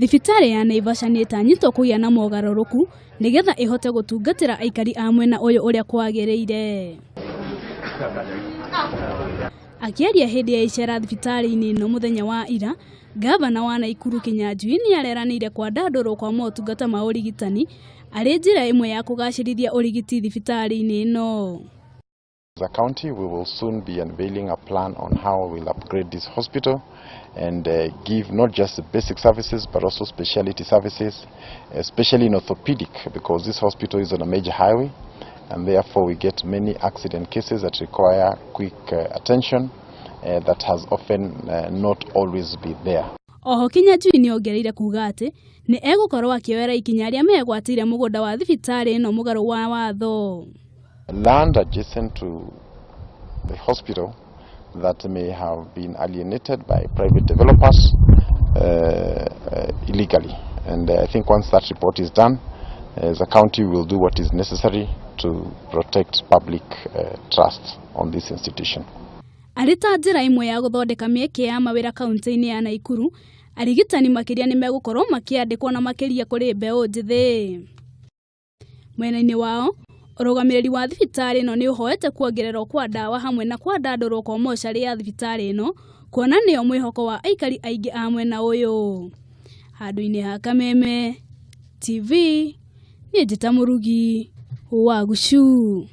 Thibitarĩ ya Naivasha nĩ ĩtanyĩtwo kũgĩa na mogarũrũku nĩgetha ĩhote gũtungatĩra aikari a mwena ũyũ ũrĩa kwagĩrĩire. Akĩaria hĩndĩ ya icera thibitarĩ-inĩ ĩno mũthenya wa ira, ngavana wa Naikuru Kinyanjui nĩ areranĩire kwandandũrwo kwa motungata ma ũrigitani arĩ njĩra ĩmwe ya kũgacĩrithia ũrigiti thibitarĩ-inĩ ĩno. As a county, we will soon be unveiling a plan on how we'll upgrade this hospital and give not just the basic services but also specialty services, especially in orthopedic, because this hospital is on a major highway and therefore we get many accident cases that require quick attention that has often not always been there. Oho Kinyanjui nĩ ongereire kuga atĩ nĩ egũkorwo akĩoera ikinya arĩa megwatĩire mũgũnda wa thibitarĩ ĩno mũgarũ wa watho. Land adjacent to the hospital that may have been alienated by private developers illegally. And I think once that report is done, as a county we will do what is necessary to protect public trust on this institution. Arĩ ta njĩra ĩmwe ya gũthondeka mĩeke ya mawĩra kaunti-inĩ ya Naikuru, arigitani makĩria nĩ megũkorwo makĩandĩkwo na makĩria kũrĩ mbeũ njĩthĩ. Mwena-inĩ wao, ũrũgamĩrĩri wa thibitarĩ ĩno nĩ ũhoete kuongererwo kwa ndawa hamwe na kwandandũrwo kwa mocarĩ ya thibitarĩ ĩno kuona nĩyo mwĩhoko wa aikari aingĩ a mwena ũyũ. Handũ-inĩ ha Kameme TV, niĩ njĩta Mũrugi wa Gucu.